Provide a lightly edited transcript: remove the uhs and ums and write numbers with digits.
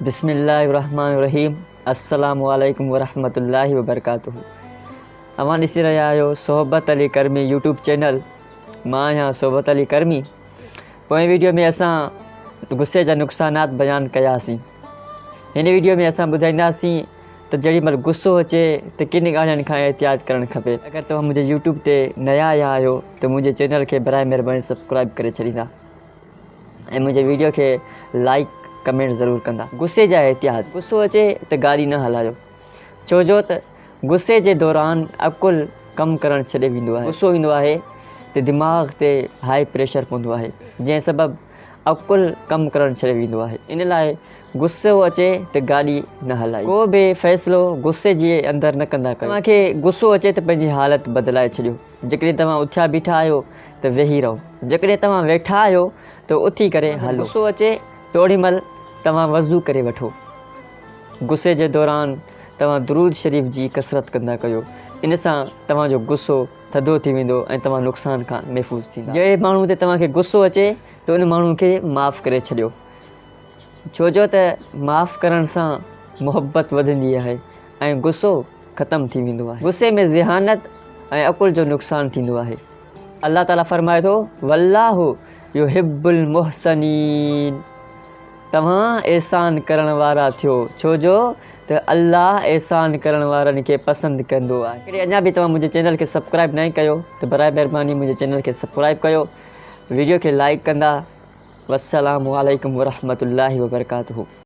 بسم الله الرحمٰن الرحيم السلام عليڪم ورحمة الله وبرڪاته اوهان ڏسي رهيا آهيو صحبت علي ڪرمي يوٽيوب چينل مان آهيان صحبت علي ڪرمي پوئين ويڊيو ۾ اسان غصي جا نقصانات بيان ڪياسين هن ويڊيو ۾ اسان ٻڌائينداسين ته جهڙي مهل غصو اچي ته ڪن ڳالهين کان احتياط ڪرڻ کپي اگر توهان منهنجي يوٽيوب تي نيا آيا آهيو ته منهنجي چينل کي برائي مهرباني سبسڪرائب ڪري ڇڏيندا ۽ منهنجي ويڊيو کي لائيڪ ڪمينٽ ضرور ڪندا. غصي جا احتياط، غصو اچي ته گاڏي نه هلايو ڇو جو ته غصي جي دوران عقل ڪم ڪرڻ ڇڏي ويندو آهي. غصو ايندو آهي ته دماغ تي هائي پريشر پوندو آهي جنهن سبب عقل ڪم ڪرڻ ڇڏي ويندو آهي ان لاء غصو اچي ته گاڏي نه هلائي. ڪو به فيصلو غصي جي اندر نه ڪندا ڪيو. توهان کي غصو اچي ته پنهنجي حالت بدلائي ڇڏيو. جيڪڏهن توهان اٿيا بيٺا آهيو ته ويهي رهو. جيڪڏهن توهان ويٺا آهيو ته اٿي ڪري هلو. غصو اچي ته اوڏي مهل توهان وضو ڪري وٺو. غصي جي دوران توهان درود شريف جي ڪثرت ڪندا ڪيو. ان سان توهان جو غصو ٿڌو ٿي ويندو ۽ توهان نقصان کان محفوظ ٿيندا. جهڙي ماڻهو تي توهان کي غصو اچي ته ان ماڻهو کي معاف ڪري ڇڏيو. ڇو جو ته معاف ڪرڻ سان محبت وڌندي آهي ۽ غصو ختم ٿي ويندو آهي. غصي ۾ ذهانت ۽ عقل جو نقصان ٿيندو آهي. الله تعالي فرمائي ٿو، والله يحب المحسنين توهان احسان ڪرڻ وارا ٿيو ڇو جو ته الله احسان ڪرڻ وارن کي پسند ڪندو آهي. جيڪڏهن اڃا به توهان منهنجي چينل کي سبسڪرائب ناهي ڪيو ته برائي مهرباني منهنجي چينل کي سبسڪرائب ڪيو ويڊيو کي لائيڪ ڪندا. والسلام عليڪم ورحمة الله وبرڪاته.